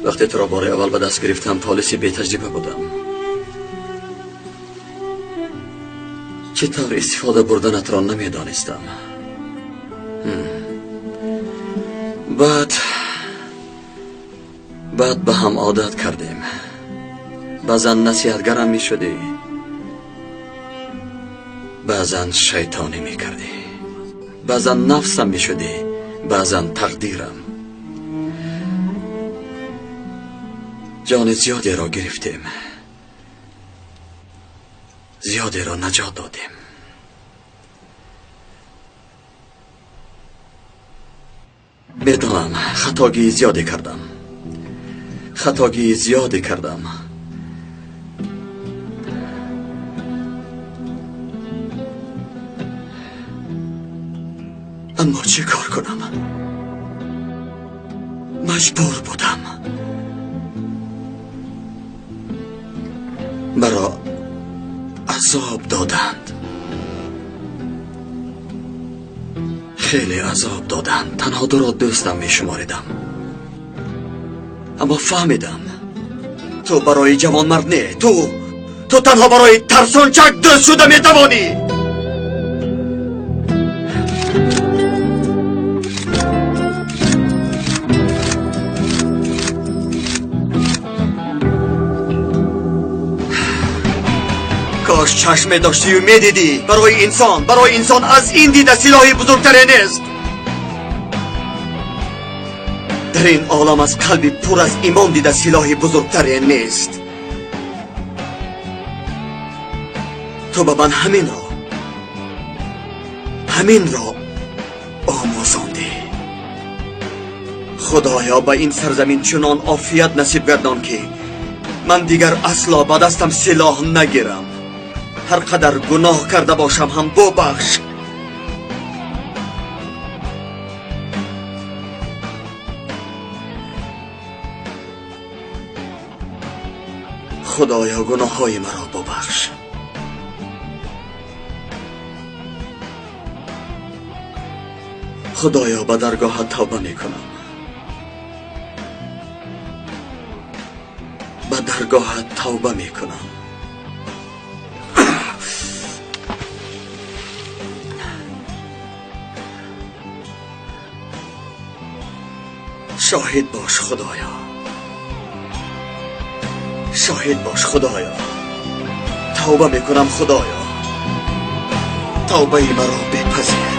Вақте туро бори аввал ба даст гирифтам, полиси бетаҷриба будам. Чӣ тавр истифода бурданатро намедонистам. Баъд ба ҳам одат кардем. Баъзан насиҳатгарам мешудӣ, баъзан шайтонӣ мекардӣ, баъзан нафсам мешудӣ, баъзан тақдирам. Ҷони зиёдеро гирифтем, зиёдеро наҷот додем. Медонам, хатогии зиёде кардам. Хатогии зиёде кардам. Аммо чӣ кор кунам? Маҷбур будам. Маро азоб доданд. Хеле азоб доданд. Танҳо туро дӯстам мешуморидам. Аммо фаҳмидам, ту барои ҷавонмард не, ту танҳо барои тарсончак дӯст шуда метавонӣ. Кош чашм медоштию медидӣ. Барои инсон аз ин дида силоҳи бузургтаре нест. Дар ин олам аз қалби пур аз имон дида силоҳи бузургтаре нест. Ту ба ман ҳаминро омӯзондӣ. Худоё, ба ин сарзамин чунон офият насиб гардон, ки ман дигар асло ба дастам силоҳ нагирам. Ҳар қадар гуноҳ карда бошам ҳам бубахш. Худоё, гуноҳҳои маро бубахш. Худоё, ба даргоҳат тавба мекунам. Ба даргоҳат тавба мекунам. Шоҳид бош, Худоё. Шоҳид бош, Худоё. Тавба мекунам, Худоё. Тавбаи маро бипазир.